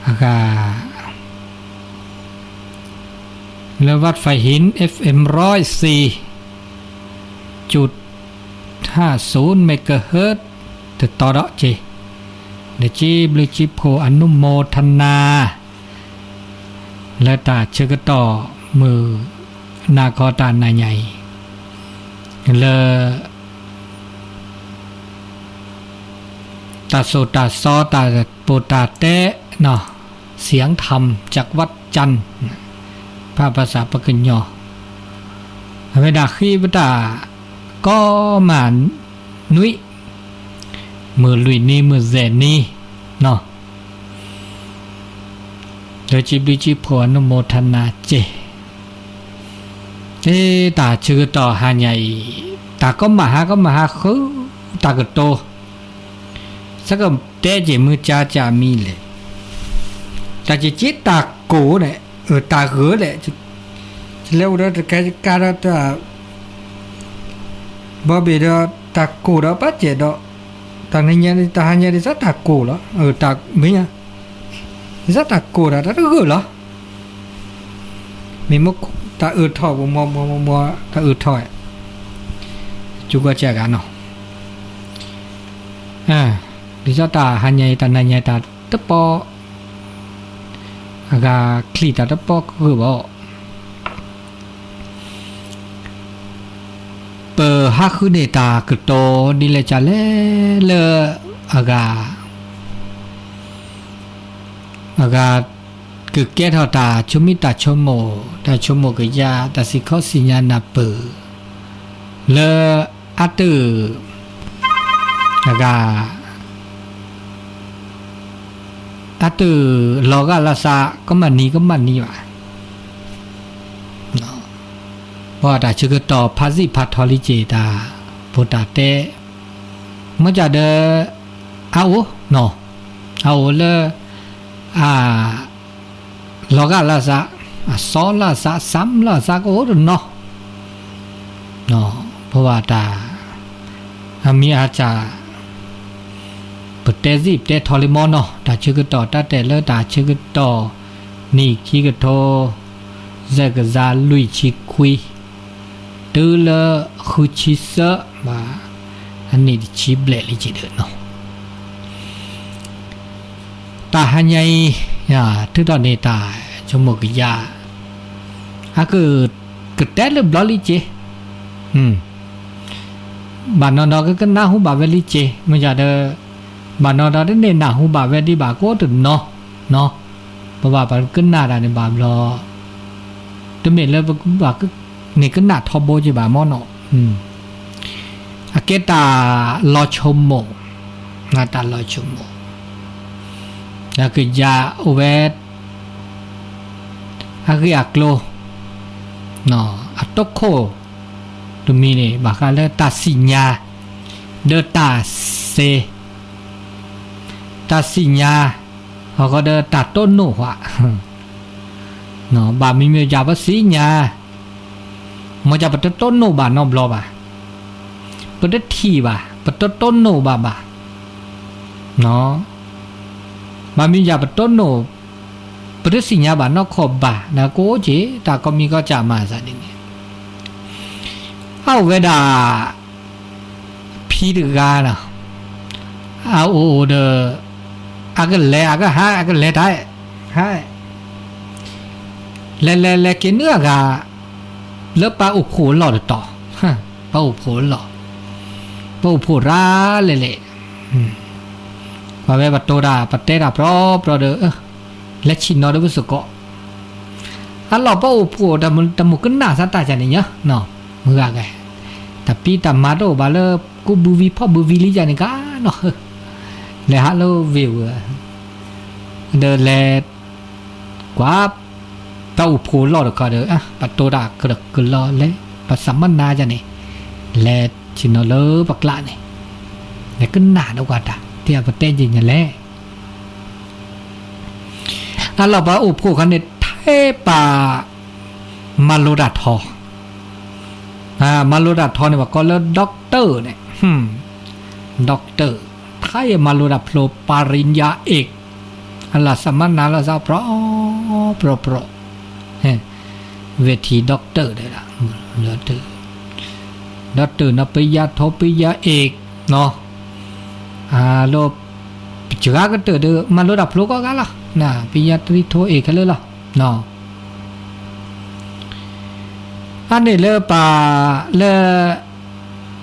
အဂၤ လၢ ဝးဖၢၣ်ဟံၣ် FM ร้อยสี่จุดห้าศูนย์ megahertz တတီဒီးက့ၤ ဒီးစံးဘျုးစံးဖှိၣ် အနုโมทนา လၢတၢ်ဆၢကတီၢ် မုၢ်နၤခီတၢ်နၤညါအံၤ လၢ တၢ်သိၣ်တၢ်သီ တၢ်ပိၢ်တၢ်တဲ เสียงธรรมจากวัดจันทร์ ဖးဘၣ်ဆၣ်ပကညီ အဝဲဒၣ်ဃ့ပတၢ် ကီမးနွံ မုၢ်လွံၢ်နံၤ မုၢ်သဲးနံၤ လၢစံးဘျုးစံးဖှိၣ် အနုโมทนา က့ၤ တၢ်ဆၢကတီၢ်ဟါညါအံၤ တၢ်ကီမးဟါ ကီမးဟါဃု တၢ်ကတိၤ သကတဲက့ၤမုၢ်ကၠါကၠၢ်မံလဲၣ်, တၢ်ကက့တၢ်ကိၢ်န့ၣ် တၢ်ဂၢၢ်လဲၣ်, လဲၤအိၣ်ဒီးတကဲကါဒီးတၢ် ဘီဘ့ၣ်ဒီးတၢ်ကိၢ်ဒီးဘၣ်စဲးဒီး တၢ်နညါ တၢ်ဟါညါဒ်သိးတၢ်ကိၢ်လီၤ, မ့ၢ် ဒ်သိးတၢ်ကိၢ်ဒီးတၢ်တဂၢၢ်လီၤ, မ့ၢ်တၢ်အၢထီၣ်ပမီၤမီၤမီၤမီၤ တၢ်အၢထီၣ် ကၠူကီၢ်ကၠၢ်ဂၤနီၤ, ဒ်သိးတၢ်ဟါညါအံၤ တၢ်နၤညါတၢ်တပီ အဂၤချံၣ်တၢ်တပီကဂၢၢ်ဘၣ် ပဟးဃုန့ၢ်တၢ်ကတိၤဒ်လဲၣ်ကလဲၣ်လၢ အဂၤ အဂၤ ကကဲထီၣ်တၢ်ဆိမိၣ်တၢ်ဆိကမိၣ် တၢ်ဆိကမိၣ်ကယၤ တၢ်စံးခီစံးညါနၢ်ပၢၢ် လၢအတၢ် အဂၤ အတၢ်လီၤဂာ်လၢ်သး ကမၣ်နံၤကမၣ်နံၤဘၣ် ပှၤတၢ်ဆၢကတီၢ်ဖးစံၣ်ဖးထီလံက့ၤတၢ် ပိၢ်တၢ်တဲ မ့ၢ်ကဒီး အအိၣ်နီၤ အအိၣ်လၢ အ လီၤဂာ်လၢ်သး အစီလၢ်သး စၢ်လၢ်သးကအိၣ်တနီၤ ပဝဲတၢ် အမံၤအါစၢ် ပတဲစံၣ်ပတဲထီလံမီၢ်နီၤ တၢ်ဆၢကတီၢ်တၢ်တဲာ်လၢတၢ်ဆၢကတီၢ် နံၣ်ခံကထိ စဲးကစၢ်လွံၢ်ဆံခွံ တုၤလၢဃုဆံသၢ ဘၣ် အနံၣ်တဆံဘျဲၣ်လံက့ၤဒီးနီၤ တၢ်ဟါညါအံၤ ထုးထီၣ်န့ၢ်တၢ်ဆိကမိၣ်ကယၤ အက ကတဲလၢဘျီလံက့ၤ ဘၣ်နီၤဒီးကကနၣ်ဟူဘၣ်ဝဲလံက့ၤ မ့ၢ်ယၤဒီး ဘၣ်နီၤဒီးတန့ၢ်နၢ်ဟူဘၣ်ဝဲဒံးဘၣ်ကအိၣ်တနီၤ ပဘၣ်ပကနၣ်တၢ်န့ၣ်ဘၣ်ဘျီ တမ့ၢ်လၢပဘၣ်န့ၢ်ကနၣ်ထီဘိက့ၤဘၣ်မီၢ်နီၤ အကဲတၢ်လီၤဆိကမိၣ် တၢ်လီၤဆိကမိၣ် ကယၤအိၣ်ဝဲ အဂ့ၢ်အကျိၤ အတီခိၣ်တမံၤန့ၣ် ဘၣ်ဃးလၢတၢ်သ့ၣ်ညါ ဒီးတၢ်စ့ တၢ်သ့ၣ်ညါ အဃိဒီးတၢ်တိၢ်နီၣ်ဟး ဘၣ်မံၤမ့ၢ်ယၤပသ့ၣ်ညါ မ့ၢ်ယၤပတတိၢ်နီၣ်ဘၣ်နီတဘျီဘၣ် ပတထံၣ်ဘၣ် ပတတိၢ်နီၣ်ဘၣ်ဘၣ် ဘၣ်မံၤယၤပတိၢ်နီၣ် ပတသ့ၣ်ညါဘၣ်နီၢ်ခိဘၣ် နကအိၣ်က့ၤတၢ်ကိးမံၤကိးကၢ်မၤသးဒ်န့ၣ် အအိၣ်ဝဲဒၣ် ဖံတဂၤနီၤ အအိၣ်အိၣ်ဒီး အကလဲၤအကဟး အကလဲၤတၢ် ဟး လဲၤလဲၤလဲၤက့ၤနုာ်အဂၤ လၢပှၤအိၣ်ဖှိၣ်အလီၢ်တတီၤ ပှၤအိၣ်ဖှိၣ်အလီၢ် ပှၤအိၣ်ဖှိၣ်ရၤလဲၤလဲၤ ပှၤဝဲပတိၤတၢ် ပတဲတၢ်ပြီပြီဒီး လဲၤဆ့ၣ်နီၤဒီးပစ့ၢ်ကီး အလီၢ်ပှၤအိၣ်ဖှိၣ်တမုၢ်ကနၣ်သးတၢ်ကန့ၣ်ညါ မုၢ်ဂၤဂၤ တၢ်ဖံးတၢ်မၤတအိၣ်ဘၣ်လၢ ကူဘုဝံၤဖီၣ်ဘုဝံၤလံယၤန့ၣ်ကနီၤ လဲၤဟးလၢဝ့ၢ်ဝဲ ဒီးလဲၤ ကွၢ် ပှၤအိၣ်ဖှိၣ်လီၢ်တခီဒီး ပတိၤတၢ်ကလီလဲၤ ပစးမနၤယၤန့ၣ် လဲၤဆ့ၣ်နီၤလၢပကျးန့ၣ် လဲၤကနၣ်ဒီးကွၢ်တၢ် တဲပတဲယ့ၢ်ညါလဲၣ် အလီၢ်ပှၤအိၣ်ဖှိၣ်ခီန့ၣ် ထဲပှၤ မၤလိတၢ်ထီ မၤလိတၢ်ထီန့ၣ် ပှၤကိးလၢ doctor န့ၣ် doctor ထဲမၤလိတၢ်ဖျိ ပရိญญาเอก အလၤစးမၤနၤလီၤစး ပြီပြီပြီ, ဝဲထံ doctor ဒဲဒၣ်, doctor, doctor နီၤ ပယါထိ ပယါအ့ၣ်နီၤ, လၢ ပစှၤကတၢၢ်ဒီး မၤလိတၢ်ဖျိကိးဂၤလီၤ, ပယါတြံထိအ့ၣ်ခဲလၢာ်လီၤ. အန့ၣ်လၢပှၤလၢ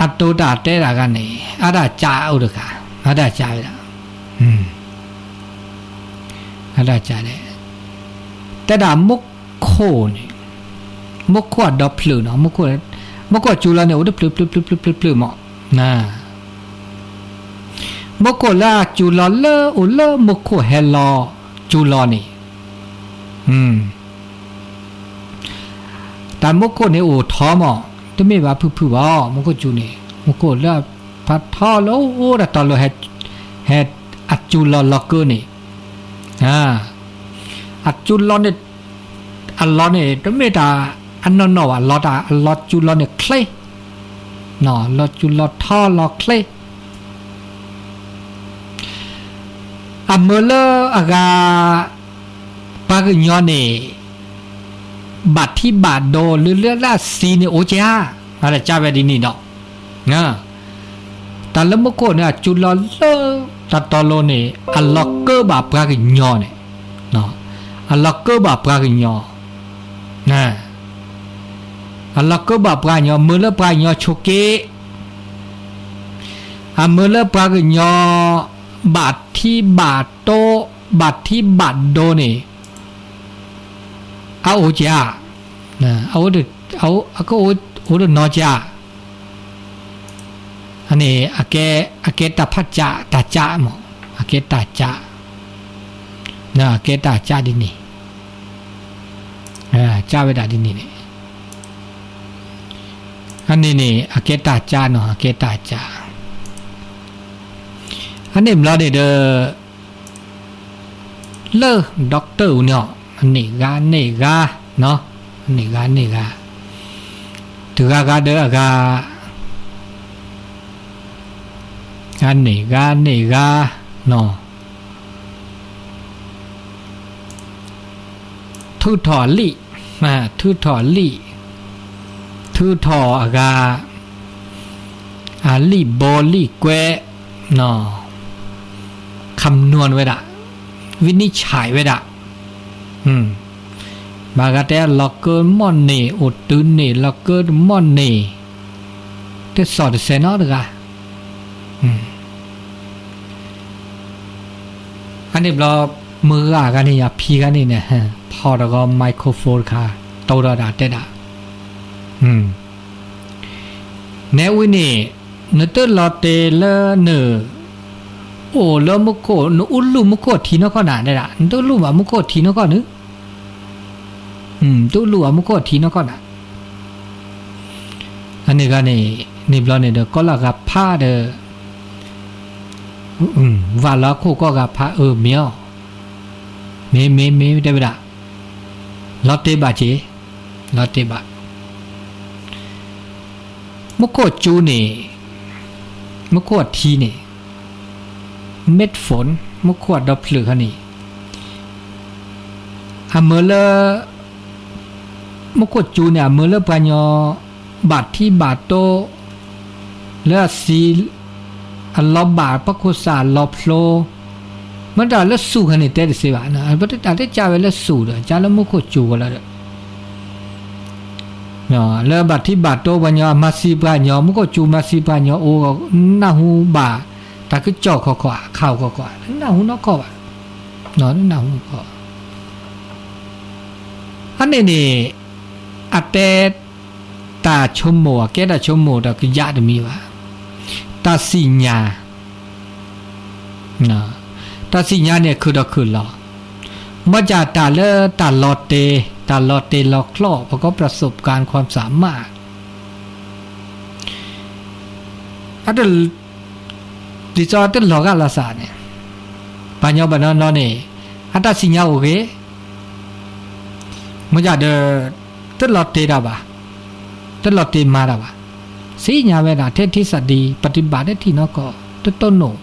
အတိၤတၢ်တဲတၢ်ဂၤန့ၣ် အတၢ်ကၢ်အိၣ်တဂၤ, အတၢ်ကၢ်ဝဲဒၣ်, အတၢ်ကၢ်ဒဲး, တဲဒၣ်မူခိၣ်န့ၣ်, မူခိၣ်အဒီဖျၢၣ်နီၤ, မူခိၣ်အစူၤလီၤန့ၣ် အိၣ်တဖျၢၣ်ဖျၢၣ်ဖျၢၣ်ဖျၢၣ်ဖျၢၣ်မး, မူခိၣ်လၢအစူၤလီၤလၢအိၣ်လၢမူခိၣ်ဟဲလီၤစူၤလီၤန့ၣ် တၢ်မူခိၣ်န့ၣ်အိၣ်ထီမး, တမ့ၢ်ဘၣ်ဖုၣ်ဖုၣ်ဘၣ်, မူခိၣ်စူၤန့ၣ် မူခိၣ်လၢဖးထီလၢအိၣ်တၢ်တီၤလိၤ ဟဲအစူၤလီၤလီၤကၢန့ၣ်, အစူၤလီၤန့ၣ်, အလီၤန့ၣ် တမ့ၢ်တၢ်အနီၢ်နီၢ်ဘၣ်, လီၤတၢ်အလီၤစူၤလီၤန့ၣ်ချ့, လီၤစူၤလီၤထီလီၤချ့ အမၢလၢအဂၤ ပှၤကညီန့ၣ် ဘၣ်ထံဘၣ်ဒိလၢလၢလၢအသံန့ၣ်အိၣ်ကဲဧါ, အတၢ်ကၢ်ဝဲဒ်န့ၣ်ဒီး, တၢ်လၢမူခိၣ်န့ၣ် အစူၤလီၤလၢတၢ်တီၤလိၤန့ၣ် အလီၤကၢဘၣ်ပှၤကညီန့ၣ်, အလီၤကၢဘၣ်ပှၤကညီ, အလီၤကၢဘၣ်ပှၤကညီ မၢလၢပှၤကညီဆိးက့, အမၢလၢပှၤကညီ ဘၣ်ထံဘၣ်တိ ဘၣ်ထံဘၣ်ဒိန့ၣ် အအိၣ်ကဲဧါ, အကအိၣ်တနီၤကဲဧါ, အန့ၣ် အကဲတၢ်ဖးကၢ် တၢ်ကၢ်မး, အကဲတၢ်ကၢ်, အကဲတၢ်ကၢ်ဒ်န့ၣ်, ကၢ်ဝဲဒၣ်ဒ်န့ၣ်န့ၣ်, အန့ၣ်န့ၣ် အကဲတၢ်ကၢ်နီၤ အကဲတၢ်ကၢ်, အန့ၣ်ဘျီန့ၣ်ဒီး လၢ doctor အူန့ၣ်အီၤ အန့ၣ်ဂၤန့ၣ်ဂၤ, အန့ၣ်ဂၤန့ၣ်ဂၤ, တဂၤဂၤဒီးအဂၤ, အန့ၣ်ဂၤန့ၣ်ဂၤ, ထုးထီၣ်အလံာ်, ထုးထီၣ်အလံာ်, ထုးထီၣ်အဂၤ, အလံာ်ဘိလံာ်ကွဲ, คำนวณ ဝဲဒၣ်, วินิจฉัย ဝဲဒၣ်, ဘၣ်ဂၤတဲလီၤကၢမီၢ်န့ၢ် အိၣ်တုၤန့ၢ် လီၤကၢတမီၢ်န့ၢ်, တစီၣ်တဆဲးနီတဂၤ အန့ၣ်ဘျီ မုၢ်ဂၤဂၤန့ၣ် ယဖံဂၤန့ၣ်န့ၣ် ဖီၣ်တဂီၤ microphone တခါ တိၢ်ဒီးဒၣ်တဲဒၣ်, နဲဝံၤန့ၣ် နတလီၤတဲာ်လၢန အိၣ်လၢမူခိၣ် နအူလူၢ်မူခိၣ်ထံနီၢ်ခီၣ်နၤဒဲဒၣ် နတအူလူၢ်ဘၣ်မူခိၣ်ထံနီၢ်ခီၣ်နုၤ, တအူလူၢ်ဘၣ်မူခိၣ်ထံနီၢ်ခီၣ်နၤ, အန့ၣ်ဂၤန့ၣ် န့ၣ်ဘျီန့ၣ်ဒီး ကီလၢဂၤဖးဒီး ဝးလီၤခိၣ်ကီၢ်ဂၤဖးအၢမ့ၢ်အီၤ, မ့ၢ်မ့ၢ်မ့ၢ်တဲဝဲဒၣ်, လီၤတဲာ်ဘၣ်က့ၤ, လီၤတဲာ်ဘၣ်, မူခိၣ်စူၤန့ၣ်, မူခိၣ်အထံန့ၣ်, မ့ၢ်ဖိၣ်, မူခိၣ်အဒီဖျၢၣ်ခါန့ၣ်, အမၢလၢ မူခိၣ်စူၤန့ၣ် အမၢလၢပှၤကညီ ဘၣ်ထံဘၣ်တိ လၢအသံ အလီၤဘၣ်ပှၤခိၣ်စးအလီၤဖျိ, မ့ၢ်တၢ်လၢစူၤခါန့ၣ်တဲတသ့ဘၣ်, အတကးဝဲလၢစူၤဒီး ကးလၢမူခိၣ်စူၤဝဲလီၤဒီး လၢဘၣ်ထံဘၣ်တိပှၤကညီ အမၤသံပှၤကညီ မူခိၣ်စူၤမၤသံပှၤကညီအိၣ် နၢ်ဟူဘၣ် တၢ်ကစီၣ်ခီခီ အခါခီခီ နၢ်ဟူနီၢ်ကီၢ်ဘၣ်, နၢ်ဟူနီၢ်ကီၢ် အန့ၣ်န့ၣ် အတဲ တၢ်ဆိကမိၣ် အကဲတၢ်ဆိကမိၣ်ဒီးကယၣ်တမံၤဘၣ်, တၢ်သ့ၣ်ညါ တၢ်သ့ၣ်ညါန့ၣ် ခုၣ်ဒီးခုၣ်လီၤ, မ့ၢ်ကၢ်တၢ်လၢတၢ်လီၤတဲာ် တၢ်လီၤတဲာ်လီၤကျီၢ် ပကိး ประสบการณ์ ความสามารถ အတ ဒ်သိးတလီၤဂာ်လီၤသးန့ၣ်, ပှၤညီဘၣ်နီၢ်နီၢ်န့ၣ် အတၢ်သ့ၣ်ညါအိၣ်ဂ့ၤ, မ့ၢ်ကၢ်ဒီး တလီၤတဲာ်တၢ်ဘၣ်, တလီၤတဲာ်မၤတၢ်ဘၣ်, သ့ၣ်ညါဝဲဒၣ်ထဲ ทฤษฎี ပฏิบัติ တထံၣ်နီၢ်ကီၢ် တတိၢ်နီၣ်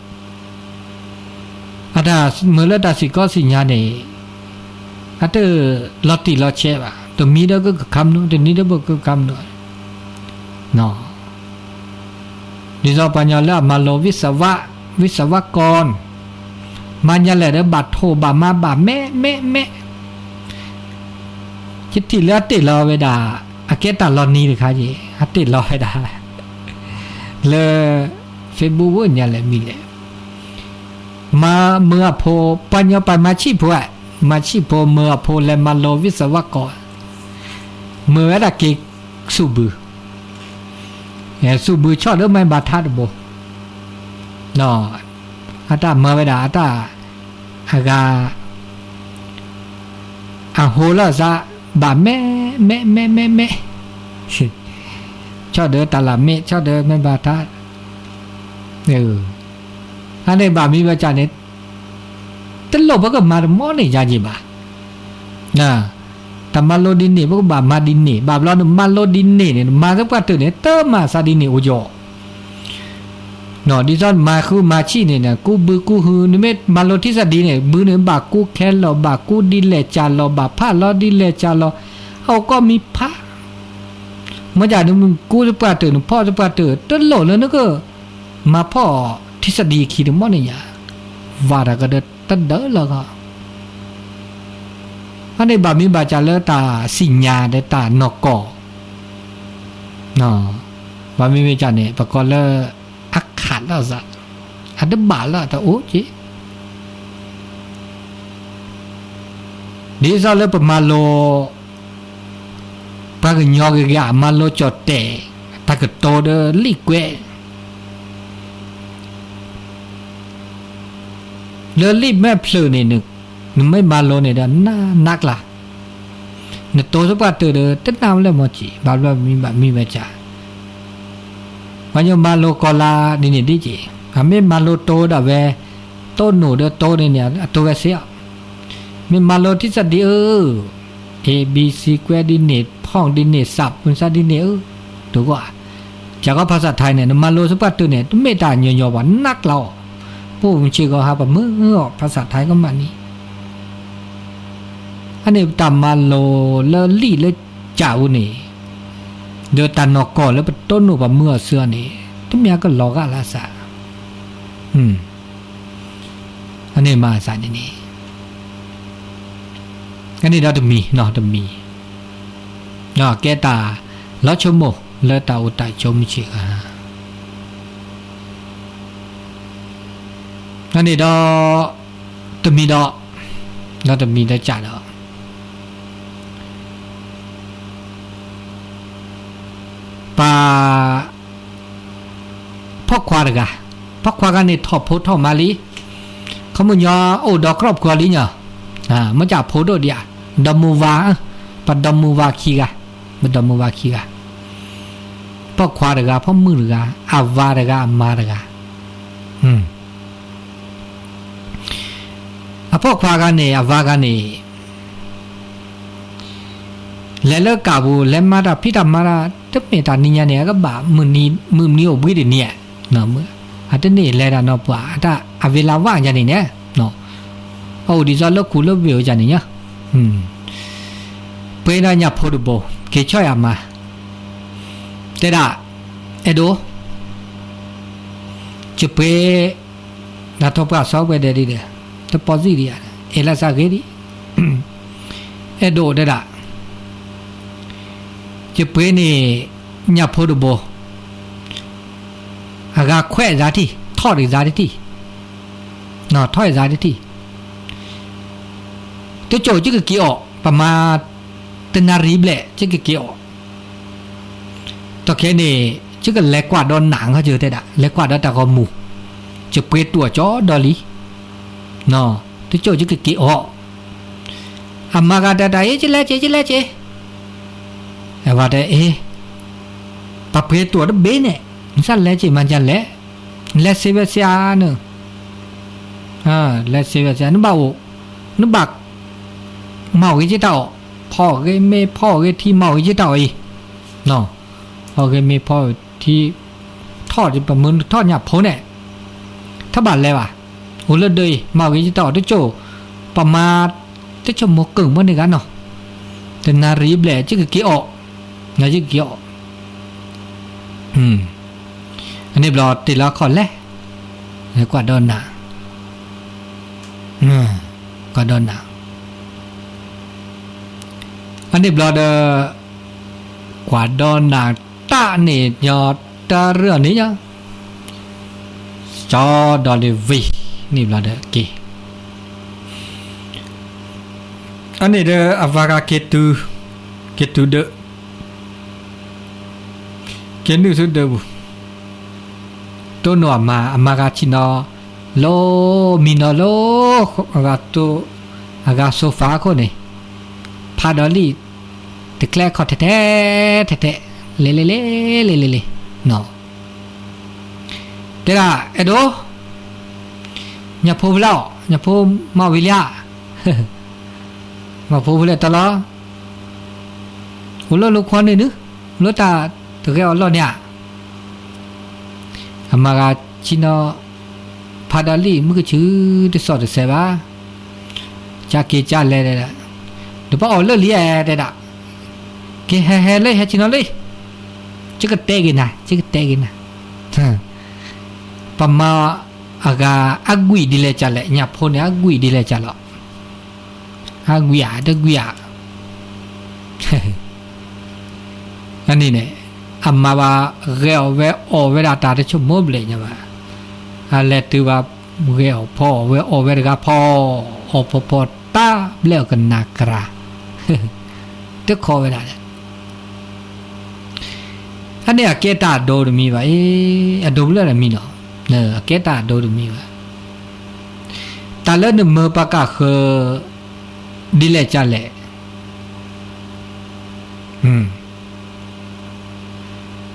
အတၢ်မုာ်လၢတၢ်စံၣ်ကီစံၣ်ညါန့ၣ် အတလီၤတံၢ်လီၤဆဲးဘၣ်, တမံၤဒီးကကခါမနုၤ, တနံၤဒီးကကခါမနုၤ, ဒ်သိးပှၤကညီလၢအမၤလိ ဝိသဝ, ဝိသဝကီ, မၤညါလဲၣ်ဒီးဘၣ်ထိၣ်ဘၣ်မၤဘၣ်မဲာ်မဲာ်မဲာ်, ယထံၣ်လၢအတ့ၢ်လီၤဝဲဒၣ် အကဲတၢ်လီၤနံၤတခါက့ၤ အတ့ၢ်လီၤဝဲဒၣ် လၢ Facebook ဝဲညါလဲၣ်မံၤလဲၣ် မၤမုာ်အဖိ, ပှၤကညီပာ်မၤဆံၣ်ဖိဧါ, မၤဆံၣ်ဖိမုာ်အဖိလဲၤမၤလိ ဝိသဝကီ, မုာ်ဝဲဒၣ်က့ၤသူၣ်ဘု, သူၣ်ဘုဆီၣ်ဒီးမ့ၢ်ဘၣ်ထါတဘိ, အတၢ်မၤဝဲဒၣ် အတၢ် အဂၤ အဟိလီၤစး ဘၣ်မဲာ်မဲာ်မဲာ်မဲာ်မဲာ်, ဆီၣ်ဒီးတၢ်လၢ်မ့ၢ် ဆီၣ်ဒီးမ့ၢ်ဘၣ်ထါ, အန့ၣ်ဘၣ်မံၤဘၣ်စၢ်န့ၣ် တလိၣ်ပကမၤတမံၤန့ၣ်ယါက့ၤဘၣ်, တၢ်မၤလိဒ်န့ၣ် ပကဘၣ်မၤဒ်န့ၣ် ဘၣ်ဘျီနမၤလိဒ်န့ၣ်န့ၣ် နမၤသပှၢ်တၢၢ်န့ၣ် တမၤစးဒ်န့ၣ်အိၣ်ကီး ဒ်သိးနမၤဃုမၤဆံၣ်န့ၣ် ကူဘုကူဟု နမ့ၢ်မၤလိထံစၢ်ဒ်န့ၣ် ဘုန့ၣ်ဘၣ်ကူခဲလီၤ ဘၣ်ကူဒ်လဲၣ်စၢ်လီၤ ဘၣ်ဖးလီၤဒ်လဲၣ်စၢ်လီၤ အအိၣ်ကီးမံၤဖး, မ့ၢ်ဒ်နကူသပှၢ်တၢၢ် နဖီၣ်သပှၢ်တၢၢ် တလိၣ်လၢနက မၤဖီၣ်ထံစၢ်ဒ်ခံတမံၤန့ၣ်ယါ, ဝၤတၢ်ကဒၢတဒၢလၢဂီၢ် အန့ၣ်ဘၣ်မံၤဘၣ်စၢ်လၢတၢ်စံၣ်ညါဒီးတၢ်နီၢ်ကီၢ်, ဘၣ်မံၤမ့ၢ်စၢ်န့ၣ် ပကိးလၢ အခးလီၤစး, အတဘၣ်လၢတအိၣ်က့ၤ, ဒ်သိးလၢပမၤလိ ပှၤကညီဂ့ၤဂ့ၤ မၤလိကၠီၣ်တဲာ် တၢ်ကတိၤဒီးလံာ်ကွဲး လၢလံာ်မဲာ်ဖျၢၣ်န့ၣ် နမ့ၢ်မၤလိန့ၣ်ဒီးနးနးကျါ, နတိၤသပှၢ်တၢၢ်ဒီး တနၢ်လၢမီၤစံး ဘၣ်ဘျီမံၤဘၣ်မံၤဝဲစၢ်, ပှၤကညီမၤလိကီၢ်လၢဒ်န့ၣ်ဒ်က့ၤ, အမ့ၢ်မၤလိတိၤဒၣ်ဝဲ, တိၢ်နိၣ်ဒီးတိၤန့ၣ်န့ၣ် အတိၤဝဲစ့ၢ်အီၤ, မ့ၢ်မၤလိထံစၢ်ဒ်အၢ A B C ကွဲဒ်န့ၣ် ဖီၣ်ဒ်န့ၣ် စးပူၤစးဒ်န့ၣ်အၢ, တဂီၢ်, ကၢ်ကီဖၣ်စၣ်ထါန့ၣ် နမၤလိသပှၢ်တၢၢ်န့ၣ် တမ့ၢ်တၢ်ညီညီဘၣ် နးကျါအီၤ, ပအိၣ်မုၢ်ဆ့ၣ်ဂီၤဟါပမုၢ်အီၤ ဖၣ်စၣ်ထါကမၣ်န့ၣ် အန့ၣ်တၢ်မၤလိလၢလံာ်လၢကၢ်ပူၤန့ၣ်, ဒီးတၢ်နီၢ်ကီၢ်လၢပတိၢ်နိၣ်ပှၤမုၢ်အီၤဆၢအီၤန့ၣ်, တမ့ၢ်အကလီၤဂာ်လၢအစး, အန့ၣ်မၤအစးန့ၣ်န့ၣ်, အန့ၣ်ဒီးတမံၤ, တမံၤ, ကဲတၢ်လီၤဆိကမိၣ်လၢတၢ်အိၣ်တၢ်ဆိးမုၢ်ဆ့ၣ်ဂီၤ အန့ၣ်ဒီး တမံၤဒီး, ဒီးတမံၤဒီးကၢ်ဒီး, ပှၤ ဖီၣ်ခွါတဂၤ, ဖီၣ်ခွါဂၤန့ၣ်ထီၣ်ဖိထီၣ်မါလံ, ခီမုၢ်ညီအိၣ်ဒီး ครอบครัว လံညီ, မ့ၢ်ကၢ်ဖိဒိၣ်ဒံးဧါ, ဒီမါဝၤ, ပှၤဒီမါဝၤခံဂၤ, ပှၤဒီမါဝၤခံဂၤ, ဖီၣ်ခွါတဂၤ ဖီၣ်မုၣ်တဂၤ အဝၤတဂၤ အမါတဂၤ အဖီၣ်ခွါဂၤန့ၣ် အဝၤဂၤန့ၣ် လဲၤလၢကၢ်ပူၤ လဲၤမၤတၢ်ဖံးတၢ်မၤတၢ် တမ့ၢ်တၢ်နံၤညါန့ၣ် အကဘၣ်မုၢ်နံၤအိၣ်ဘှံးတနံၤဧါ, အတန့ၢ်လဲၤတၢ်နီတပှၤ အတၢ်အဝ့ၤလၢ်ဝဲယၤန့ၣ်န့ၣ်, အအိၣ်ဒ်သိးလၢခူၣ်လၢဝ့ၢ်အိၣ်ယၤန့ၣ်ညါ, ပှဲၤဒီးညၣ်ဖိတဘိ က့ၤဆီၣ်ယၤမါ တဲဒၣ်, အဲၣ်ဒိး, ယပှ့ၤ, နၤထီၣ်ပှၢ်စီပှဲၤဒဲးဒ်ဒီး, တပီၢ်သံၣ်ဒံးဧါ, အဲၣ်လၢသးဂ့ၤဒံး, အဲၣ်ဒိးတဲဒၣ်, ယပှ့ၤန့ၣ် ညၣ်ဖိတဘိ, အဂၤခွဲးအသးထံၣ်, ထီၣ်တသးတထံၣ်, ထီၣ်အသးတထံၣ် တကၠိၣ်ယကက့ၤအီၣ်, ပမၤ တနၣ်ရံၣ်ဘျဲၣ် ယကက့ၤအီၣ်, တခဲန့ၣ် ယကလဲၤကွၢ်ဒီးနၤ တဲဒၣ် လဲၤကွၢ်ဒီးတၢ်ဂီၤမူ, ယပှ့ၤတူၢ်အီၤကၠီဒီလံ, တကၠိၣ်ယကက့ၤအီၣ်, အမါဂၤတဲတၢ်အံၤ ယလဲၤက့ၤ ယလဲၤက့ၤ, အဝၤတဲအ့ ပှၤပှ့ၤတူၢ်အီၤတဘ့ၣ်န့ၣ် နသးလဲၤက့ၤမၤဒ်လဲၣ်, လဲၤစ့ဝဲစ့ဧါန့ၣ်, လဲၤစ့ဝဲစ့ဧါ နဘၣ်အိၣ်, နဘၣ် မၤအီၣ်ဂ့ၤက့ၤတၢ်အီၣ်, ဖီအီၣ်ဂ့ၤမ့ၤ ဖီအီၣ်ဂ့ၤထံ မၤအီၣ်ဂ့ၤက့ၤတၢ်အီၣ်အံၤ, ဖီအီၣ်ဂ့ၤမ့ၤ ဖီအီၣ်ထံ, ထီၣ်ပမုၢ်ထီၣ်ညၣ်ဖိန့ၣ်, ထီၣ်ဘၣ်လဲၤဘၣ်, အိၣ်လၢဒၢးအံၤ မၤဝံၤယတၢ်အီၣ်တကၠိၢ်, ပမၤတဆိကမိၣ်ကၢၢ်မ့ၢ်န့ၣ်ဂၤနီၤ, တနၣ်ရံၣ်ဘျဲၣ် ယကက့ၤအီၣ်, ယကက့ၤအီၣ်, အန့ၣ်ဘျီတ့ၢ်လီၤခီၣ်လဲၣ်, ကွၢ်ဒီးနၤ, ကွၢ်ဒီးနၤ, အန့ၣ်ဘျီဒီး ကွၢ်ဒီးနၤတၢ်န့ၣ်ညီ တၢ်ရၢၢ်န့ၣ်ညီ ကၠီဒီးလံၤဝံၤ န့ၣ်ဘျီဒီးက့ၤ, အန့ၣ်ဒီးအဝၤဂၤက့ၤတုၤ, က့ၤတုၤဒီး က့ၤနုာ်ဆူဒၢးပူၤ, တိၢ်နီၣ်အမါ, အမါဂၤဆ့ၣ်နီၤ လၢမံနီၤလၢ အဂၤတိၢ်, အဂၤ sofa အခိၣ်န့ၣ်, ဖးဒီးလံာ် တကျဲခီၣ်ထဲထဲ, ထဲထဲ, လဲၤလဲၤလဲၤ, လဲၤလဲၤလဲၤ, နီၤ တဲဒၣ် အဲၣ်ဒိး, ညၣ်ဖိဖဲလဲၣ်အီၤ, ညၣ်ဖိမၤဝံၤလံဧါ, ညၣ်ဖိဖဲလဲၣ်တၢ်လီၤ, အိၣ်လၢလိာ်ကွီန့ၣ်ဒုး, လၢတၢ်တဂဲၤအီၤလီၢ်န့ၣ်ဧါ, အမါဂၤဆ့ၣ်နီၤ ဖးဒီးလံာ် မုၢ်ကဆူတစီၣ်တစဲးဘၣ်, ကၢ်က့ၤကၢ်လဲၤ, ဒီးပအီၣ်လၢလံဧါ တဲဒၣ်, ကဟဲဟဲလၢဟဲဆ့ၣ်နီၤလံ, ယကတဲက့ၤနၤ, ယကတဲက့ၤနၤ, ပမါအဂၤအကွံာ်ဒ်လဲၣ်ကလဲၣ်, ညၣ်ဖိန့ၣ်အကွံာ်ဒ်လဲၣ်ကလဲၣ်, အကွံာ်ဧါ တကွံာ်ဧါ န့ၣ်န့ၣ်, အမါဘၣ်ဂဲၤအီၣ်ဝဲအီၣ်ဝဲဒၣ်တၢ်တဆိကမိၣ်ဘျဲၣ်ညါဘၣ်, အလဲၤတုၤဘၣ်ဂဲၤအီၣ်ဖီအီၣ်ဝဲအီၣ်ဝဲတဂၤဖီ, အီၣ်ဖီဖီတၢ်ဘျဲၣ်အီၤကနၣ်ကရၢ, တခီဝဲဒၣ်လဲၣ် အန့ၣ်အကဲတၢ်အဒိတမံၤဘၣ်အံၤ, အဒိဖဲလဲၣ်တမံၤနီၤ, အကဲတၢ်အဒိတမံၤဘၣ်, တၢ်လၢနမၢပှၤကၢ်ဃၢၤ ဒ်လဲၣ်ကလဲၣ်,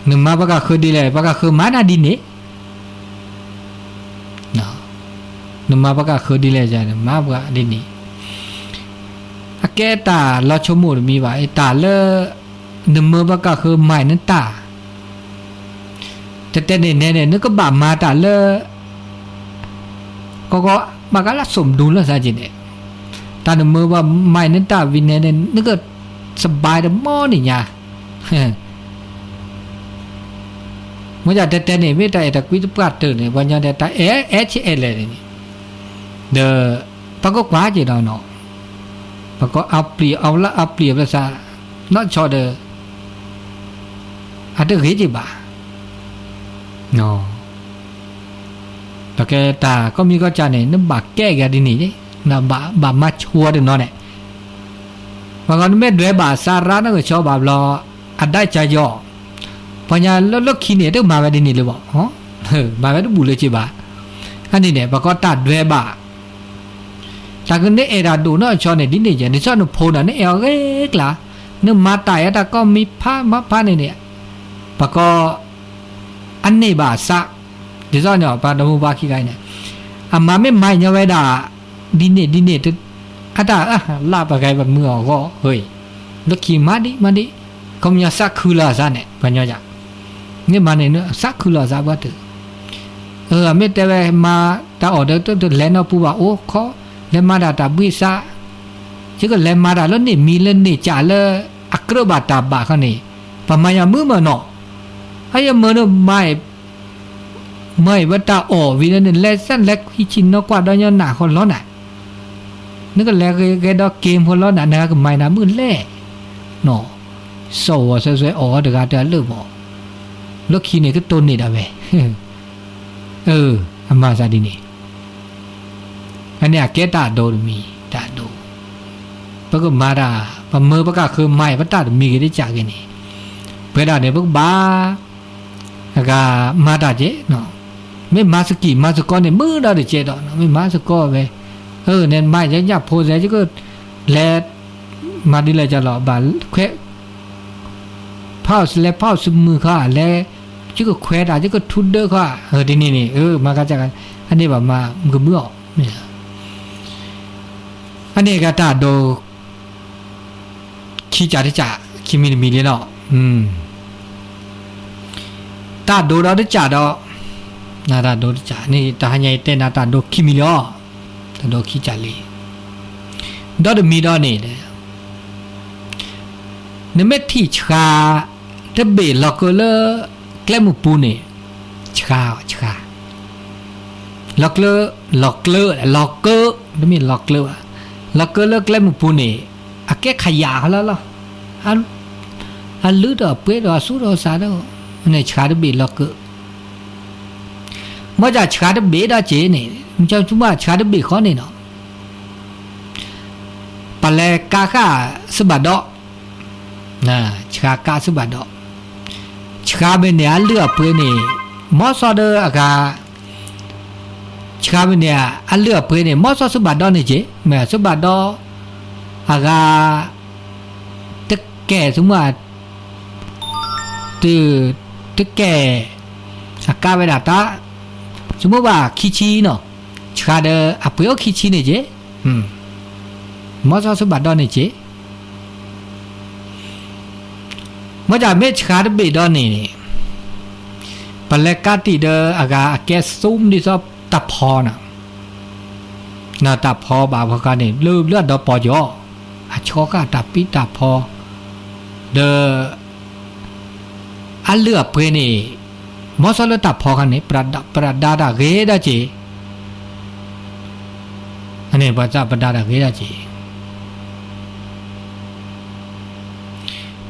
နမၤပှၤကၢ်ဃၢၤဒ်လဲၣ် ပှၤကၢ်ဃၢၤမၤနၤဒ်န့ၣ်, နမၤပှၤကၢ်ဃၢၤဒ်လဲၣ် နမၤပှၤဒ်န့ၣ်, အကဲတၢ်လီၤဆိကမိၣ်တမံၤဘၣ်, တၢ်လၢ နမၢပှၤကၢ်ဃၢၤမၤနတၢ်, တဲတဲန့ၣ်နဲန့ၣ် နကဘၣ်မၤတၢ်လၢ ကီကီ ဘၣ်ကလၢစိာ်မဒူလၢသးက့ၤန့ၣ်, တၢ်နမၢပှၤမၤနတၢ်ဝံၤနဲန့ၣ် နက စဘါတမီၢ်န့ၣ်ညါ မ့ၢ်ဒ်တဲတဲန့ၣ် မ့ၢ်တၢ်အဲၣ်တၢ်ကွံတပှၢ်တၢၢ်န့ၣ် ပှၤညီဒဲး တၢ်အဲၣ်အဲၣ်ဆ့အဲၣ်လဲၣ်န့ၣ်, ဒီး ပှၤကကွၢ်က့ၤဒီးနီၤ, ပှၤကအပျံၤအီၤလၢအပျံၤအီၤဘၣ်ဆၣ်, နီၢ်ဆီဒီး အတဂ့ၤက့ၤဘၣ်, ဒီးကဲတၢ်ကိးမံၤကိးကၢ်န့ၣ် နဘၣ်ကဲက့ၤဒ်န့ၣ်, ဘၣ်မၤဆိတနီၤန့ၣ်, ပှၤဂီၢ်နမ့ၢ်ဒွဲဘၣ်စးရါနီၢ်ကဆီဘၣ်ဘျီ, အဒၣ်ကယီၤ, ပှၤညီလၢလၢခံန့ၣ် တမၤဝဲဒ်န့ၣ်လၢၤဘၣ်, မၤဝဲတဘူၣ်လၢၤက့ၤဘၣ်, အန့ၣ်န့ၣ် ပှၤကီတၢ်ဒွဲဘၣ် တၢ်ကနၣ်အဲၣ်တၢ်ဒိၣ်နီၢ်ကဆီန့ၣ် ဒ်န့ၣ်ယဲ ဒ်သိးနဖိဒီး နအဲၣ်အီၤဂ့ၤကျါ, နမၤတၢ်အဲၣ်တၢ်ကိးမံၤဖးမၤဖးန့ၣ်န့ၣ်, ပှၤကီ အန့ၢ်ဘၣ်အစး, ဒ်သိးန့ၣ် ပှၤတမူဘၣ်ခံဂၤအံၤန့ၣ်, အမၤမ့ၢ်မၤညီဝဲဒၣ် ဒ်န့ၣ်ဒ်န့ၣ်, အတၢ်အၢၣ်လၢပှၤဂၤပမုၢ်အဂီၢ်ဧၢ, လၢခံမၤဒ်မၤဒ်, ခီပညီစးခုလီၤအစးန့ၣ် ပှၤညီယၤ, မ့ၢ်မၤန့ၣ် စးခုလီၤအစးဘၣ်တုၤ အမ့ၢ်တဲဝဲမၤတၢ်အီၣ်ဒီး တလဲၤနီၢ်ပူၤဘၣ်အိၣ်ခီ, လဲၤမၤတၢ်တၢ်ဘှံးစး, ယကလဲၤမၤတၢ်လၢန့ၣ်မံၤလၢန့ၣ်ကးလၢ အကြၢးဘၣ်တၢ်ဘၣ်ခီန့ၣ်, ပမၤယၤမုာ်မၢ်နီၤ, အယမၢ်န့ၣ်မၤ မၤအံၤဝဲတၢ်အီၣ်ဝံၤလၢန့ၣ် လဲၤစၢ်လဲၤခွံဆံနီၢ်ကွၢ်ဒီးညီနၢ်ဃီလီၤနၤ, နကလဲၤဂဲၤဒီးက့ၤဖိလီၤနၤ နကမၤနၤမုာ်လဲၣ်, နီၤ, စီၤဝီၤစွဲစွဲအီၣ်တဂၤတၢ်လၢာ်မး, လၢခံန့ၣ်ကတိၢ်န့ၢ်ဒၣ်ဝဲ, အမၤသးဒ်န့ၣ် အန့ၣ်အကဲတၢ်အဒိတမံၤ, တၢ်အဒိ, ပကမၤတၢ်, ပမၢပကၢ်ဃၢမၤအံၤ ပတၢ်တမံၤဂ့ၤတကးဂ့ၤန့ၣ်, ပဝဲဒၣ်န့ၣ် ပကဘၣ် အဂၤမၤတၢ်ကဲ, မ့ၢ်မၤသကံၢ်မၤသကိးန့ၣ် မုာ်ဒီးတကဲဒီး မ့ၢ်မၤသကိးဝဲ, အန့ၣ်မၤယညၣ်ဖိစဲ ယကလဲၤ မၤဒ်လဲၣ်ကလီၤ ဘၣ်ခွဲး ဖီၣ်စလဲဖီၣ်စမုၢ်ခီ လဲၤ ယကခွဲးတၢ် ယကထူဒၢခီ ဒ်န့ၣ်န့ၣ် မၤကက အန့ၣ်ဘၣ်မၤကမုာ်အီၤ, အန့ၣ်ကတၢ်ဒိး ခံကတကး ခံမံၤတမံၤလံလီၤ, တၢ်ဒိးဒီးတကးဒီး နတၢ်ဒိတကးန့ၣ် တဟါညါအံၤတဲနၤတၢ်ဒိခံမံၤလီၤ. တၢ်ဒိခံကးလံ. ဒီတမံၤဒီးန့ၣ် နမ့ၢ်ထံၣ်ဆှါတဘ့ၣ်လီၤကၢလၢကျဲမုၢ်ပူၤန့ၣ်, ဆှါ, ဆှါ, လီၤကျၢ, လီၤကျၢ, လီၤကၢ, တမ့ၢ်လီၤကျၢဘၣ်, လီၤကၢလၢကျဲမုၢ်ပူၤန့ၣ်, အကဲခယၣ်ဃီလီၤလီၤ. အလုၢ်ဒီးအပှ့ၤဒီးအသူဒီးအသးဒီး, န့ၣ်ဆှါတဘ့ၣ်လီၤကၢ. မ့ၢ်ဒ်ဆှါတဘ့ၣ်ဒီးက့ၤန့ၣ်, မ့ၢ်ဆှါတဘ့ၣ်ဃီန့ၣ်နီၤ, ပလဲၤကါဃာ်သုးဘၣ်ဒီး, ဆှါကါသုးဘၣ်ဒီး, ဆှါမ့ၢ်န့ၣ်အလုၢ်အပှ့ၤန့ၣ်, မီၤစီဒီးအဂၤ, ဆှါမ့ၢ်န့ၣ်, အလုၢ်အပှ့ၤန့ၣ် မီၤစီသုးဘၣ်ဒီးန့ၣ်က့ၤ, မ့ၢ်သုးဘၣ်ဒီး, အဂၤ, တကဲၣ်သုးမုၢ် တကဲၣ်, အကါဝဲဒၣ်တၢ်, သုးမုၢ်ဘၣ်ခံဆံနီၤ, ဆှါဒီးအပှ့ၤအိၣ်ခံဆံန့ၣ်က့ၤ, မီၤစီသုးဘၣ်ဒီးန့ၣ်က့ၤ. မ့ၢ်ဒ်မ့ၢ်ဆှါတဘ့ၣ်ဒီးန့ၣ်, ပလဲၤကါတံၢ်ဒီးအဂၤအကဲသူဒ်သိးတၢ်ဖီနီၤ, တၢ်ဖီဘၣ်ဖီခါန့ၣ် ဘျၢဘျၢဒီးပီၤကီၤ, အဆီဃာ်တၢ်ပံတၢ်ဖီ, ဒီး အလုၢ်အပှ့ၤန့ၣ်, မီၤစီလၢတၢ်ဖီခါန့ၣ်, ပှၤဒါတၢ်ဂ့ၤဒီးက့ၤ, န့ၣ်ပှၤသးပှၤဒါတၢ်ဂ့ၤဒီးက့ၤ.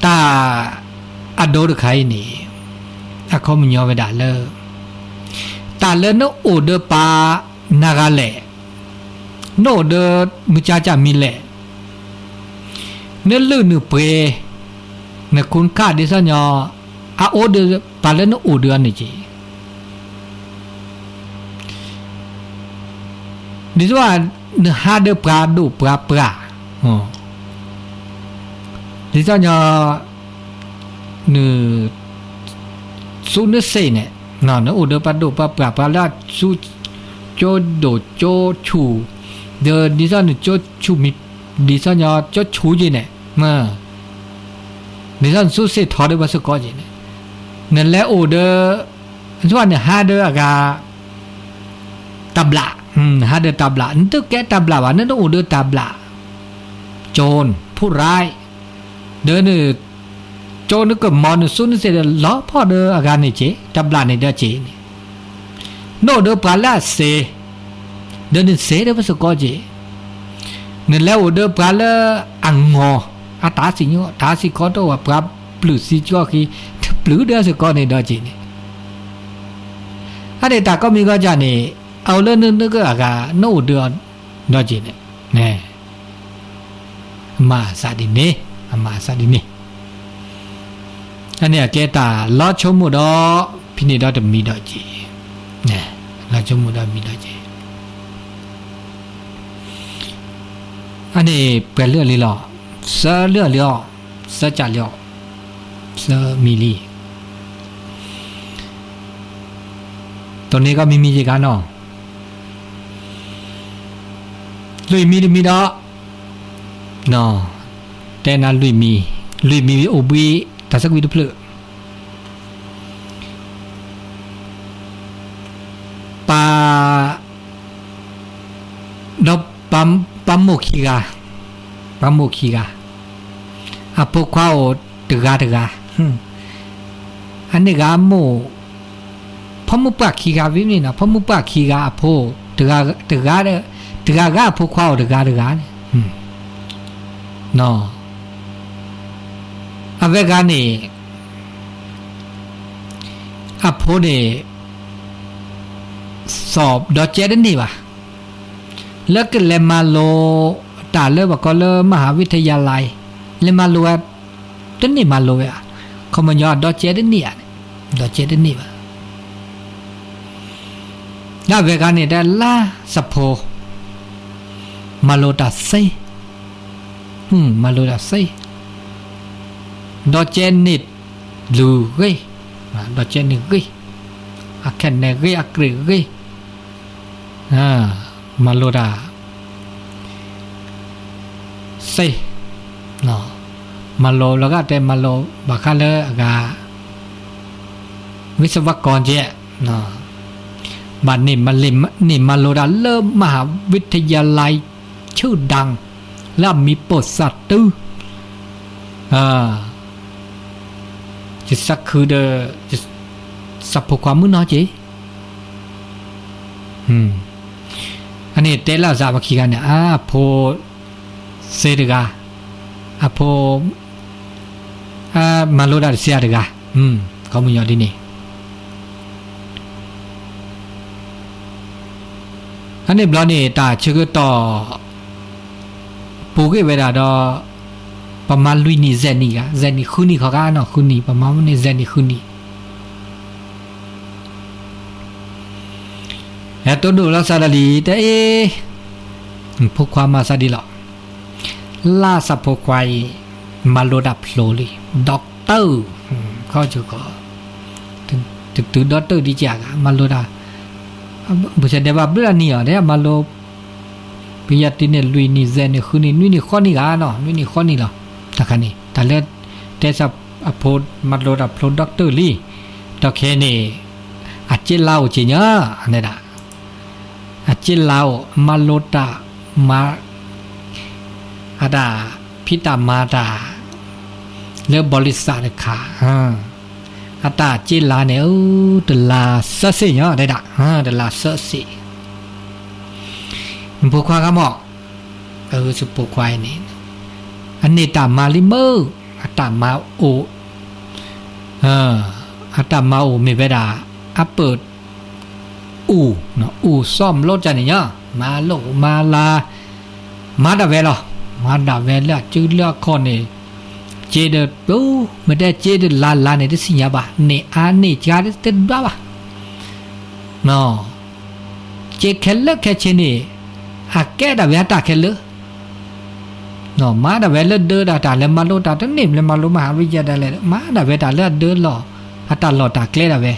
တၢ်အဒိတခါအံၤန့ၣ်, အခီပညီဝဲဒၣ်လၢ, တၢ်လၢနအိၣ်ဒီးပှၤနဂၤလဲၣ်, နအိၣ်ဒီးမုၢ်ကၢကၢမံၤလဲၣ်, နလုၢ်နုာ်ပှ့ၤ, နခူၣ်နခါဒ်သိးညီ, အအိၣ်ဒီးပှၤလၢနအိၣ်ဒီးအီၤန့ၣ်က့ၤ ဒ်သိး နဟးဒီးပှၤဒိၣ်ပှၤပှၢ်, ဒ်သိးညီ, န, သူနစ့န့ၣ်, နအိၣ်ဒီးပှၤဒိၣ်ပှၤပှၢ် ပှၤလၢအသူ, ကၠိဒိၣ်ကၠိဆူၣ်, ဒီးဒ်သိးနကၠိဆူၣ်မံၤ, ဒ်သိးညီကၠိဆူၣ်က့ၤန့ၣ်, ဒ်သိးနသူစ့ၣ်ထီၣ်ဒီးပှၤစ့ၢ်ကီးက့ၤန့ၣ်, နလဲၤအိၣ်ဒီး, ဒ်သိးနဟးဒီးအဂၤ တၢ်ဘျၣ်, ဟးဒီးတၢ်ဘျၣ်, နတကဲတၢ်ဘျၣ်ဘၣ်, နတအိၣ်ဒီးတၢ်ဘျၣ်, ကၠိ, ဖူရၢၣ်, ဒီးန, ကၠိနကမီၤနသူနစ့ၣ်ဒီးလီၤဖီၣ်ဒီးအဂၤန့ၣ်က့ၤ, တၢ်ဘျၣ်န့ၣ်ဒီးက့ၤန့ၣ်, နအိၣ်ဒီးပှၤလၢအစ့, ဒီးနစ့ဒီးပှၤစ့ၢ်ကီးက့ၤ, နလဲၤအိၣ်ဒီးပှၤလၢအငီၢ်, အတၢ်စံၣ်ညီၣ်, တၢ်စံၣ်ခီတအိၣ်, ပှၤပျုၢ်စံၣ်ကီၢ်ဃံ, တပျုၢ်ဒီးစ့ၢ်ကီးန့ၣ်ဒီးက့ၤန့ၣ်, အန့ၣ်တၢ်ကိးမံၤဂီၢ်ကၢန့ၣ်, အအိၣ်လၢနဂၤအဂၤ, နအိၣ်ဒီးအီၤဒီးက့ၤန့ၣ်, အမၤအသးဒ်န့ၣ်, အမၤအသးဒ်န့ၣ်, အန့ၣ်အကဲတၢ်လီၤဆိကမိၣ်ဒီး, ဖဲန့ၣ်ဒီးတမံၤဒီးက့ၤ, လီၤဆိကမိၣ်ဒီးမံၤဒီးက့ၤ, အန့ၣ်ပှဲၤလၢာ်လံလီၤ, သၢလၢာ်လံအီၤ, သၢကၢ်လံအီၤ, သၢမံၤလံ, တိၢ်န့ၢ်ကီးမံၤမံၤယံၤကါနီၤ, လွံၢ်မံၤတမံၤဒီး, တဲနၤလွံၢ်မံၤ, လွံၢ်မံၤအိၣ်ဘှံး, တၢ်သကွံာ်တဖျၢၣ်, ပၢ်, ဒီးပၢ်မိၢ်ခံဂၤ, ပၢ်မိၢ်ခံဂၤ, အဖိခွါအိၣ်တဂၤတဂၤ, အန့ၣ်ဂၤမိၢ်, ဖီမုၢ်ပှၢ်ခံဂၤဝံၤန့ၣ်နီၤ, ဖီမုၢ်ပှၢ်ခံဂၤအဖိ, တဂၤ, တဂၤဂၤအဖိခွါအိၣ်တဂၤတဂၤန့ၣ်, အဝဲဂၤန့ၣ် အဖိန့ၣ် သီၣ်ဒီးကဲတန့ၢ်ဘၣ်, လၢကလဲၤမၤလိ တၢ်လၢပကိးလၢ မဟာဝိทยาลัย, လဲၤမၤလိဝဲ, တန့ၢ်မၤလိဝဲဧါ, ခီပညီအဒီကဲတန့ၢ်ဧါန့ၣ်, ဒီကဲတန့ၢ်ဘၣ်. ဒ်ဝဲဂၤန့ၣ် တၢ်လၢသဖိ, မၤလိတၢ်သ့, မၤလိတၢ်သ့, ဒီကဲန့ၢ်လူၤဂ့ၤ, ဒီကဲန့ၢ်ဂ့ၤ, အခဲန့ၣ်ဂ့ၤ အကြ့ၢ်ဂ့ၤ, မၤလိတၢ် သ့, မၤလိလီၤဂာ်တဲ မၤလိဘၣ်ဃးလၢအဂၤ ဝံသးစူၤကီၢ်ကဲး, မၤလိ ဘၣ်န့ၣ်မၤလိတၢ်လၢ มหาวิทยาลัย ชื่อดัง လၢအမံၤပိာ်သးတုၤ ယသးခုဒီး သးဖိခွါမုၣ်နီၢ်က့ၤ အန့ၣ်တဲလၢအသးပှၤခံဂၤန့ၣ် အဖိသ့တဂၤ, အဖိ မၤလိတၢ်တစဲးတဂၤ, ခီမုၢ်ညီဒ်န့ၣ် အန့ၣ်ဘျီန့ၣ် တၢ်ဆၢကတီၢ် ပူၤကွံာ်ဝဲဒၣ်ဒီး ပမၤလွံၢ်နံၣ် ယဲၢ်နံၣ်ဂၤ, ယဲၢ်နံၣ် ဃုနံၣ်ခီဂၤနီၤ, ဃုနံၣ် ပမၤမ့ၢ်န့ၣ် ယဲၢ်နံၣ် ဃုနံၣ် ဟဲတိဒိၣ်လီၤသးဒီးလံ တဲအ့ၣ်, ဖိခွါမၤသးဒ်လီၤ, လၢသးဖိခွါအံၤ မၤလိတၢ်ဖျိလံ doctor, ခီကီ တတုၤ doctor ဒ်ကဂၤ မၤလိတၢ်, ဘုဆဲးဒဲးဘၣ်ဘျုးလၢနံၣ်အီၤ တဲမၤလိ ပယီၤတံၢ်န့ၣ် လွံၢ်နံၣ် ယဲၢ်နံၣ် ဃုနံၣ် နွံနံၣ် ဃိးနံၣ်ဂၤနီၤ, နွံနံၣ် ဃိးနံၣ်လီၤ. တၢ်ခါန့ၣ် တၢ်လၢ တဲဆၢအဖိ မၤလိတၢ်ဖျိ doctor လံ, ဒီးခဲန့ၣ် အစ့လါအိၣ်က့ၤညါ, ဒၣ် အစ့လါအိၣ် မၤလိတၢ် မၤ အတၢ်ဖံးတၢ်မၤတၢ် လၢဘီလံသးတခါ, အတၢ်စ့လါန့ၣ် တလါသၢဆံညါ ဒၣ် တလါသၢဆံ, ဖိခွါဂၤမ့ၢ် အဝဲသးဖိခွါအံၤန့ၣ် အန့ၣ်တၢ်မၤလံမ့ၢ် အတၢ်မၤအိၣ်, အတၢ်မၤအိၣ်မ့ၢ်ဝဲဒၣ် အပၢၢ် အိၣ်, အိၣ်စီၤမလိတၢ်န့ၣ်ညါ, မၤလိၣ်မၤလၤ, မၤဒၣ်ဝဲလီၤ, မၤဒၣ်ဝဲလၢအစုလၢအခီၣ်န့ၣ်, စ့ဒီး မ့ၢ်တဲစ့တလါလါန့ၣ် တသ့ၣ်ညါဘၣ်, န့ၢ်အါန့ၢ်စှၤတဒွးဘၣ်, စ့ခဲလၢာ်ခဲဆ့န့ၣ် အကဲဒၣ်ဝဲအတၢ်ခဲလၢာ် မၤဒၣ်ဝဲလၢဒၢဒၣ်တၢ်လဲၤမၤလိတၢ်တန့ၢ် လဲၤမၤလိမၤဟးဝံယဲဒၣ်လဲာ် မၤဒၣ်ဝဲတၢ်လၢအဒၢလီၢ် အတၢ်လီၢ်တၢ်ကျဲဒၣ်ဝဲ,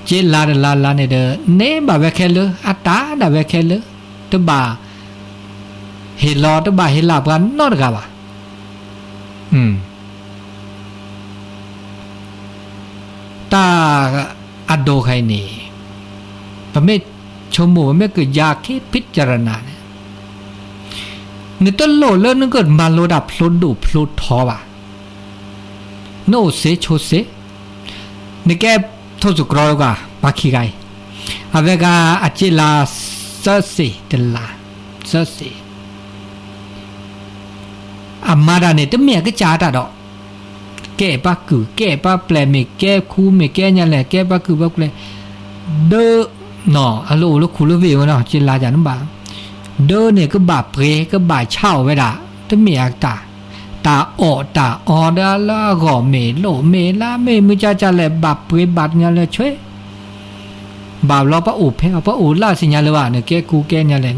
စ့လါတလါလါန့ၣ်ဒီး န့ၢ်ဘၣ်ဝဲခဲလၢာ် အတၢ်ဒၣ်ဝဲခဲလၢာ်, တဘၣ်ဟ့ၣ်လီၤ တဘၣ်ဟ့ၣ်လီၤပှၤနီတဂၤဘၣ်. တၢ်အဒိၣ်ခဲအံၤန့ၣ် ပမ့ၢ်ဆိကမိၣ် ပမ့ၢ်ကယၤခံ ဖံးစရနၤန့ၣ် နတလိၣ်လၢနကမၤလိတၢ်ဖျိဒိၣ်ဖျိထီဘၣ်. နအိၣ်စ့ဆိစ့, နကဲထိၣ်သတြီတဂၤ ပှၤခံဂၤအံၤ, အဝဲဂၤအစ့လါ သၢစ့ တလါ သၢစ့ အမၤတၢ်န့ၣ် တမ့ၢ်အကစၢ်တၢ်ဒီး ကဲပှၤကုၢ် ကဲပှၤပျဲၢ် မ့ၢ်ကဲခူ မ့ၢ်ကဲညါလဲၣ် ကဲပှၤကုၢ်ပှၤပျဲၢ် ဒၢ အလၢအိၣ်လၢခူလၢဝ့ၢ်ဝဲနီၤ စ့လါယၤနဘၣ်, ဒၢန့ၣ် ကဘၣ်ပှ့ၤ ကဘၣ်ဆါအီၣ်ဝဲဒၣ် တမ့ၢ်အတၢ်, တၢ်အီၣ်တၢ်အီဒီးလၢအဂီၢ် မ့ၢ်လိၣ်မ့ၢ်လါ မ့ၢ်မုၢ်ကၢကၢလဲၣ် ဘၣ်ပှ့ၤဘၣ်ညါလဲၣ် ဆွဲ ဘၣ်ဘျီပှၤအိၣ်ဖဲ ပှၤအိၣ်လၢအသ့ၣ်ညါလၢၤဘၣ် နကဲခူကဲညါလဲၣ်,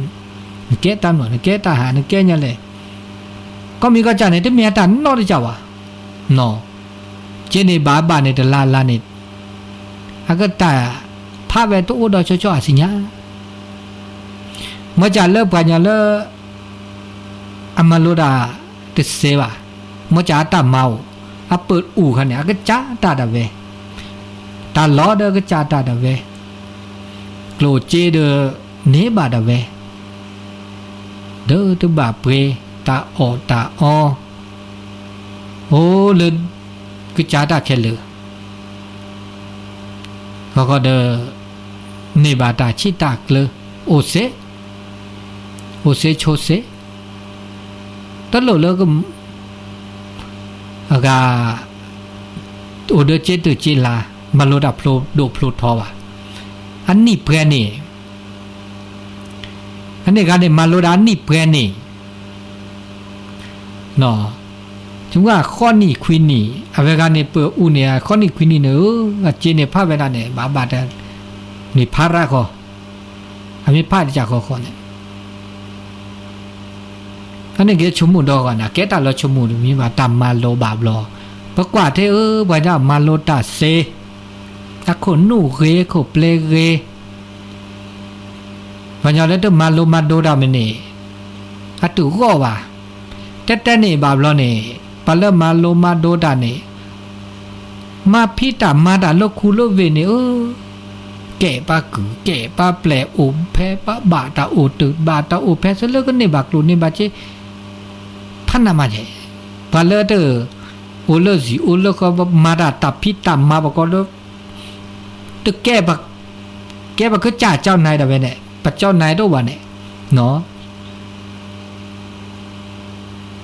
နကဲတၢ်နီၢ် နကဲတၢ်ဟး နကဲညါလဲၣ်, ကီၢ်မံၤကီၢ်စဲၣ်န့ၣ် တမ့ၢ်အတၢ်နီတစဲးဘၣ်, စ့န့ၣ်ဘၣ်ဘၣ်န့ၣ် တလါလါန့ၣ် အကတၢ်ဖးဝဲတအိၣ်ဒီး ကၠီကၠီအသ့ၣ်ညါ, မ့ၢ်ကၢ်လၢပှၤကညီလၢ အမၤလိတၢ်တစဲးဘၣ်, မ့ၢ်ကၢ်အတၢ်မၤအိၣ် အပၢၢ်အိၣ်ခါန့ၣ် အကစၢ်တၢ်ဒၣ်ဝဲ, တၢ်လီၢ်ဒီးကစၢ်တၢ်ဒၣ်ဝဲ, ကျိၣ်စ့ဒီးန့ၢ်ဘၣ်ဒၣ်ဝဲ, ဒီးတဘၣ်ပှ့ၤတၢ်အီၣ်တၢ်အီ အိၣ်လၢကစၢ်တၢ်ခဲလၢာ်, ဂီၢ်ဂီၢ်ဒီး န့ၢ်ဘၣ်တၢ်ဆံးတၢ်ကျၢၤ, အိၣ်စ့, အိၣ်စ့ဆိစ့, တလိၣ်လၢ အဂၤ အိၣ်ဒီးစ့တၢ်စ့လါ, မၤလိတၢ်ဖျိဒိၣ်ဖျိထီဘၣ်. အနံၣ်ပှဲၤန့ၣ်, အန့ၣ်ဂၤန့ၣ် မၤလိတၢ်အနံၣ်ပှဲၤန့ၣ် စမ့ၢ်ဃိးနံၣ်ခွံနံၣ်, အဝဲဂၤန့ၣ် ပၢၢ်အူန့ၣ် ဃိးနံၣ်ခွံနံၣ်န့ၣ်ဧၢ, အစ့န့ၣ်ဖးဝဲဒၣ်န့ၣ် ဘၣ်ဘၣ်တၢ်, မ့ၢ်ဖးရၣ်ဃီ, အမ့ၢ်ဖးတစဲးဃီဃီန့ၣ် အန့ၣ်က့ၤဆိကမိၣ်ဒီဂီၢ်န့ၣ် ကဲတၢ်လၢဆိကမိၣ်တမံၤဘၣ် တၢ်မၤလိဘၣ်ဘျီ, ပကွၢ်ထဲဧၢ ပှၤကညီမၤလိတၢ်စ့, အခိၣ်နူာ်ဂ့ၤ အခိၣ်ပျဲဂ့ၤ ပှၤကညီလၢတမၤလိမၤဒိတၢ်မ့ၢ်န့ၣ် အတဂီၢ်ဘၣ်. တဲတဲန့ၣ်ဘၣ်ဘျီန့ၣ် ပှၤလၢမၤလိမၤဒိတၢ်န့ၣ် မၤဖံးတၢ်မၤတၢ်လၢခူလၢဝ့ၢ်န့ၣ်ဧၢ, ကဲပှၤကုၢ်ကဲပှၤပျဲၢ် အိၣ်ဖဲပှၤဘၣ်တၢ်အိၣ်တုာ်ဘၣ်တၢ်အိၣ်ဖဲ စလၢကန့ၢ်ဘၣ်ကျိၣ်န့ၢ်ဘၣ်စ့ ဖးနးမးကဲ, ပှၤလၢတအိၣ်လၢစံၣ်အိၣ်လၢဃီ မၤတၢ်တၢ်ဖံးတၢ်မၤပှၤကီလၢ တကဲ ကဲပှၤကစၢ်ကၠီနၤတဝဲန့ၣ် ပကၠီနၤတအိၣ်ဘၣ်န့ၣ်,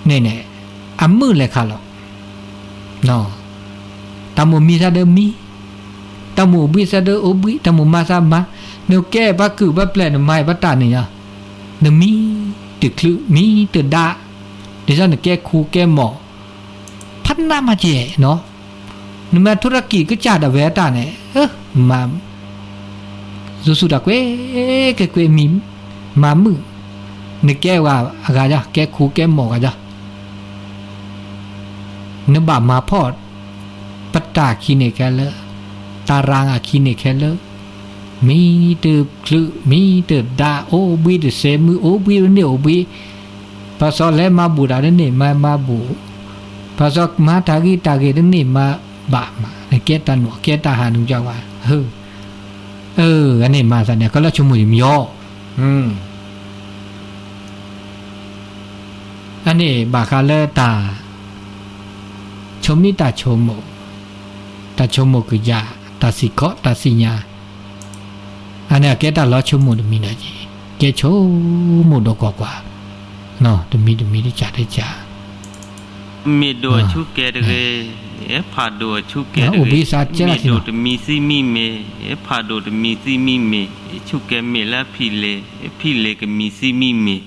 န့ၣ်န့ၣ် အမုာ်လဲၤခးလီၤ. တၢ်မိၣ်မံသးဒီးမံ, တၢ်မိၣ်အိၣ်ဘှံးသးဒီးအိၣ်ဘှံး, တၢ်မိၣ်မၤသးမၤ, နကဲပှၤကုၢ်ပှၤပျဲၢ် နမၤပှၤတၢ်န့ၣ်ညါ, နမံတချုး မံတဒါ, ဒ်သိးနကဲခူကဲမီၢ် ဖးနးမးကဲနီၤ, နမၤထိရကံၣ်ကစၢ်ဒၣ်ဝဲအတၢ်န့ၣ်, မၤ သူၣ်ဆူၣ်တၢ်ကွဲး ကဲကွဲးမံၤ မၤမုာ်, နကဲဝဲအဂၤယါ ကဲခူကဲမီၢ်ဂၤယါ, နဘၣ်မၤဖီၣ် ပတၢ်ခံန့ၣ်ခဲလၢာ်, တၢ်ရၤအခံန့ၣ်ခဲလၢာ်, မံတချုး မံတဒါ အိၣ်ဘှံးတစဲးမုၢ် အိၣ်ဘှံးတန့ၢ်အိၣ်ဘှံး, ပှၤစီၤလဲၤမၤဘူၣ်တၢ်တန့ၢ်မၤမၤဘူၣ်, ပှၤစီၤမၤတၢ်ဂ့ၤတၢ်ဂ့ၤတန့ၢ်မၤဘၣ်မး နကဲတၢ်နီၣ်ကဲတၢ်ဟးနုာ်ကဝဲ, အန့ၣ်မၤသးန့ၣ် ကလၢဆိကမိၣ်ယမံၤအီၤ, အန့ၣ်ဘၣ်ဃးလၢတၢ် ဆိမိၣ်တၢ်ဆိကမိၣ်, တၢ်ဆိကမိၣ်ကယၤ, တၢ်စံၣ်ခီၣ်တၢ်စံၣ်ညါ, အန့ၣ်အကဲတၢ်လီၤဆိကမိၣ်တမံၤဒီးက့ၤ, ကဲဆိကမိၣ်ဒီးကွၢ်ကွၢ်, တမံၤတမံၤတကးတကး, မ့ၢ်ဒိၣ်အဆူၣ်ကဲတဂ့ၤ, ဖးဒိၣ်အဆူၣ်ကဲတဂ့ၤ, မ့ၢ်ဒိၣ်တမံၤသံမံၤမ့ၢ်, ဖးဒိၣ်တမံၤသံမံၤမ့ၢ်, ဆူၣ်ကဲမ့ၢ်လၢဖံးလ့ၤ, ဖံးလ့ၤကမံၤသံမံၤမ့ၢ်,